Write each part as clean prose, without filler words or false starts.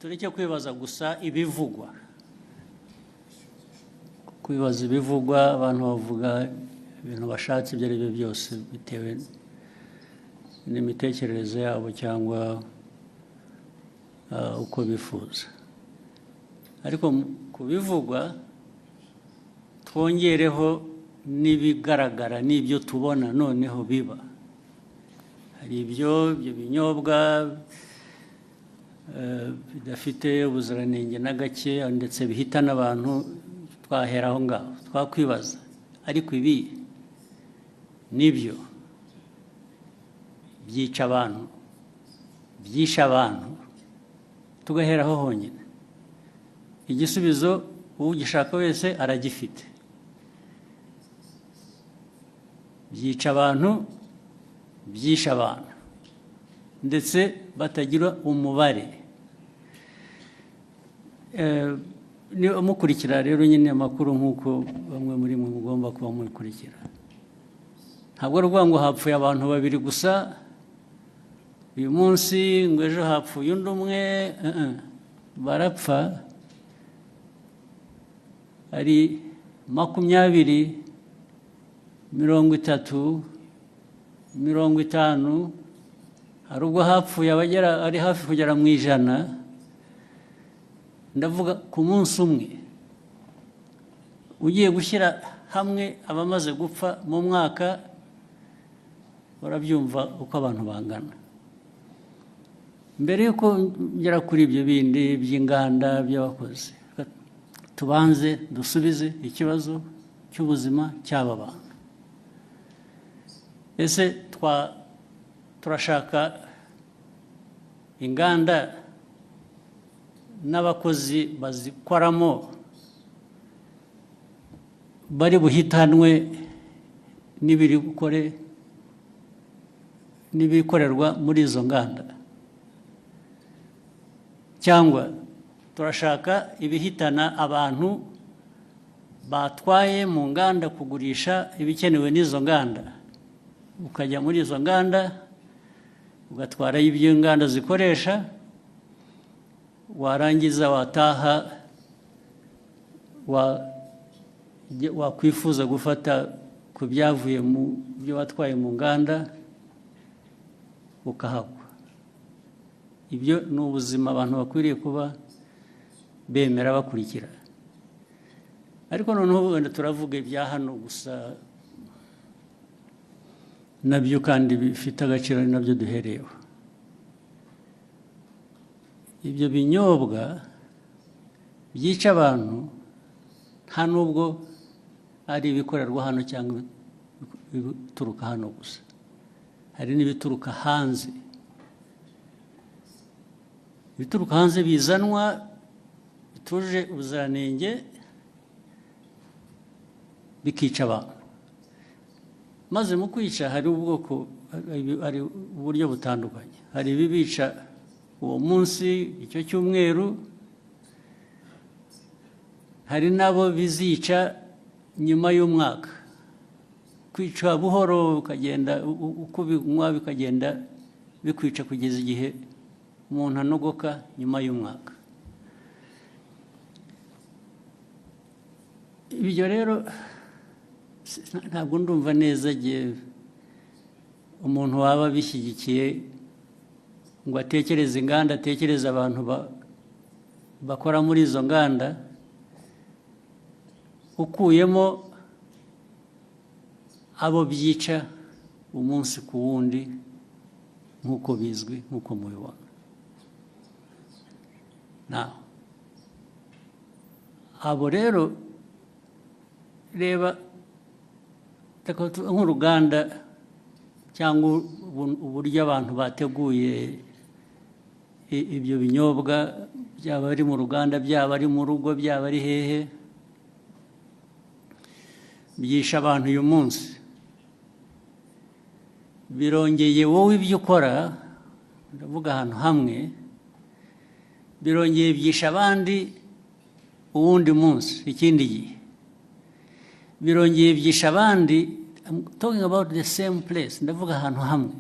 Tureke kwibaza gusa ibivugwa. Kwibaza ibivugwa, abantu bavuga ibintu bashatse ibyo ari byo byose bitewe n'imitekerereze yabo cyangwa uko bifuza. Ariko ku bivugwa twongereho n'ibigaragara n'ibyo tubona noneho biba. Hari ibyo binyobwa bidafite ubuziranenge na gake, ndetse bihitana abantu. Twahera aho ngaho twakwibaza: ariko ibi nibyo byica abantu, byishe abantu? Tugaheraho honyine. Igisubizo ugishaka wese aragifite: byica abantu, byishe abantu, ndetse batagira umubare. Niba mukurikira rero nyine amakuru nk'uko bamwe muri mwe mugomba kuba mukurikira, ntabwo ari ukuvuga ngo hapfuye abantu babiri gusa uyu munsi, ngo ejo hapfuye undi umwe. Barapfa ari 20, 30, 50. Hari ubwo hapfuye abagera, ari hafi kugera mu 100. Ndavuga ku munsi umwe. Ugiye gushyira hamwe abamaze gupfa mu mwaka, urabyumva uko abantu bangana. Mbere y'uko ngera kuri ibyo bindi by'inganda, by'abakozi, tubanze dusubize ikibazo cy'ubuzima cy'aba bantu. Ese turashaka inganda n'abakozi bazikoramo bari buhitanwe n'ibiri bukore n'ibikorerwa muri izo nganda, cyangwa turashaka ibihitana abantu batwaye mu nganda kugurisha ibikenewe n'izo nganda? Ukajya muri izo nganda, ugatwarayo ibyo inganda zikoresha, warangiza wataha, wakwifuza gufata ku byavuye mu byo watwaye mu nganda, ukahagwa. Ibyo ni ubuzima abantu bakwiriye kuba bemera bakurikira. Ariko noneho wenda turavuga ibya hano gusa, nabyo kandi bifite agaciro, ari nabyo duhereyeho. Ibyo binyobwa byica abantu nta nubwo ari ibikorerwa hano cyangwa ibituruka hano gusa, hari n'ibituruka hanze. Ibituruka hanze bizanwa bitujuje ubuziranenge, bikica abantu. Maze mu kwica hari ubwoko, hari uburyo butandukanye. Hari ibibica uwo munsi, icyo cyumweru, hari n'abo bizica nyuma y'umwaka. Kwica buhoro, ukagenda uko ubinywa bikagenda bikwica kugeza igihe umuntu anogoka nyuma y'umwaka. Ibyo rero ntabwo ndumva neza igihe umuntu waba abishyigikiye ngo atekereze inganda, atekereze abantu bakora muri izo nganda, ukuyemo abo byica umunsi ku wundi, nk'uko bizwi, nk'uko mubibona. Now, abo rero, reba reka nk'uruganda cyangwa uburyo abantu bateguye ibyo binyobwa, byaba ari mu ruganda, byaba ari mu rugo, byaba ari hehe, byishe abantu uyu munsi. Birongeye, wowe ibyo ukora, ndavuga ahantu hamwe, birongeye byishe abandi uwundi munsi, ikindi gihe birongeye byishe abandi. I'm talking about the same place, ndavuga ahantu hamwe,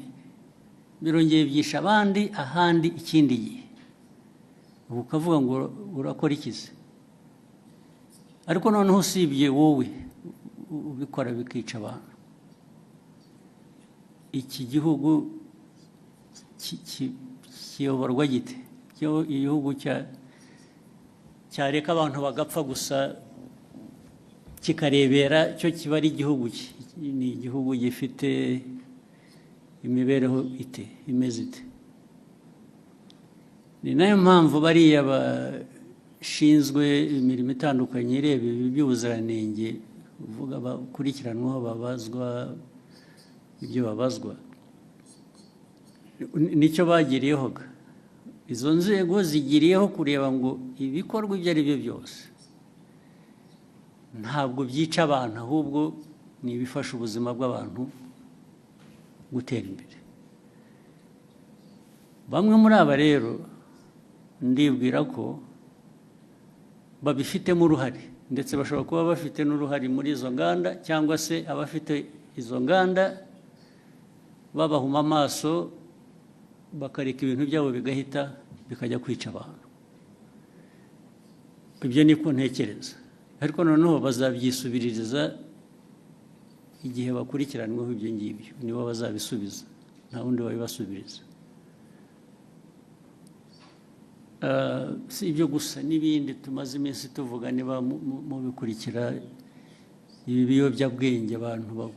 birongeye byishe abandi ahandi ikindi gihe. Ubu ukavuga ngo urakora iki se? Ariko noneho usibye wowe ubikora bikica abantu, iki gihugu kiyoborwa gite? Igihugu cyareka abantu bagapfa gusa kikarebera, cyo kiba ari igihugu ni igihugu gifite imibereho ite, imeze ite? Ni nayo mpamvu bariya bashinzwe imirimo itandukanye ireba ibi by'ubuziranenge uvuga, bakurikiranwaho, babazwa ibyo babazwa. Nicyo bagiriyeho ga. Izo nzego zigiriyeho kureba ngo ibikorwa ibyo ari byo byose ntabwo byica abantu, ahubwo ni ibifasha ubuzima bw'abantu gutera imbere. Bamwe muri aba rero ndibwira ko babifitemo uruhare, ndetse bashobora kuba bafite n'uruhare muri izo nganda, cyangwa se abafite izo nganda babahuma amaso bakareka ibintu byabo bigahita bikajya kwica abantu. Ibyo niko ntekereza, ariko noneho bazabyisubiririza igihe bakurikiranweho ibyo ngibyo. Nibo bazabisubiza, nta wundi wabibasubiriza. Si ibyo gusa, n'ibindi tumaze iminsi tuvuga, niba mubikurikira, ibi biyobyabwenge abantu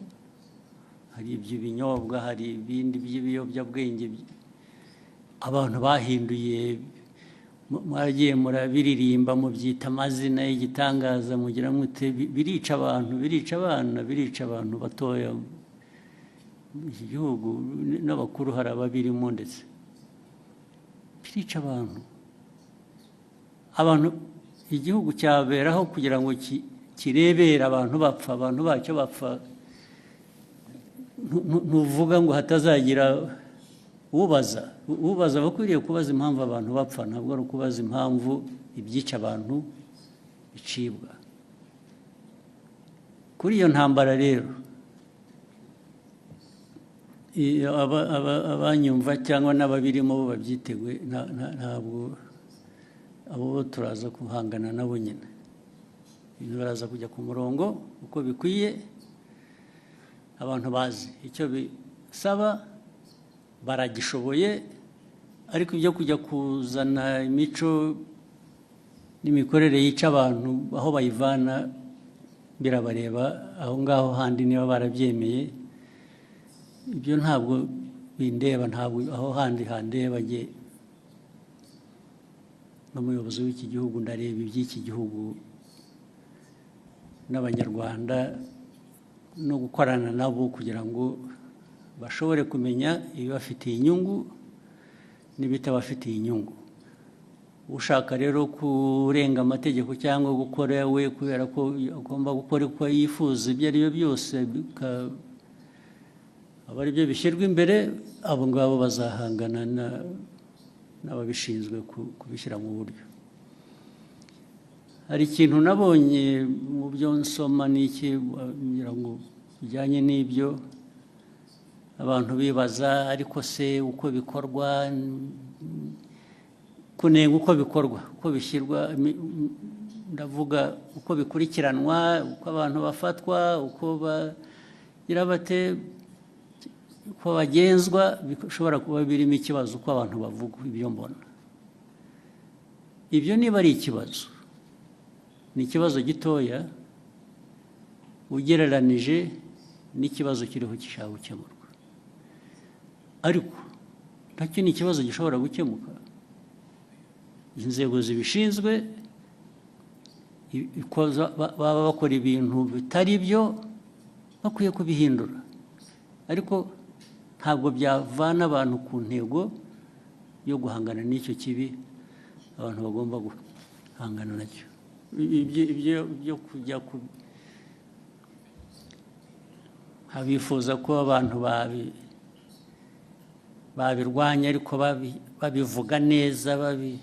hari ibyo binyobwa, hari ibindi by'ibiyobyabwenge abantu bahinduye. Mwagiye murabiririmba, mubyita amazina y'igitangaza, mugira mute, birica abantu, birica abana, birica abantu batoya mu iki gihugu, n'abakuru hari ababirimo, ndetse birica abantu. Abantu, igihugu cyaberaho kugira ngo kirebere abantu bapfa, abantu bacyo bapfa? Ntuvuga ngo hatazagira ubaza. Ubaza aba akwiriye kubaza impamvu abantu bapfa, ntabwo ari ukubaza impamvu ibyica abantu bicibwa. Kuri iyo ntambara rero, abanyumva cyangwa n'ababirimo bo babyiteguye. Ntabwo abo bo turaza guhangana nabo nyine. Ibintu baraza kujya ku murongo uko bikwiye. Abantu bazi icyo bisaba, baragishoboye, ariko ibyo kujya kuzana imico n'imikorere yica abantu, aho bayivana birabareba aho ngaho handi. Niba barabyemeye, ibyo ntabwo bindeba, ntabwo aho handi handeba. Njye n'umuyobozi w'iki gihugu ndareba iby'iki gihugu n'Abanyarwanda no gukorana nabo kugira ngo bashobore kumenya ibibafitiye inyungu n'ibitabafitiye inyungu. Ushaka rero kurenga amategeko cyangwa gukora we kubera ko agomba gukora uko yifuza, ibyo ari byo byose aba ari byo bishyirwa imbere, abo ngabo bazahangana n'ababishinzwe kubishyira mu buryo. Hari ikintu nabonye mu byo nsoma n'iki, ngira ngo bijyanye n'ibyo abantu bibaza, ariko se uko bikorwa, kunenga uko bikorwa, uko bishyirwa, ndavuga uko bikurikiranwa, uko abantu bafatwa, uko bagira bate, uko bagenzwa, bishobora kuba birimo ikibazo uko abantu bavuga. Ibyo mbona, ibyo niba ari ikibazo, ni ikibazo gitoya ugereranije n'ikibazo kiriho gishaka gukemurwa, ariko nacyo ni ikibazo gishobora gukemuka. Inzego zibishinzwe uko baba bakora ibintu bitari byo, bakwiye kubihindura, ariko ntabwo byavana abantu ku ntego yo guhangana n'icyo kibi abantu bagomba guhangana nacyo. Ibyo byo kujya ku abifuza ko abantu babirwanya, ariko babivuga neza, babi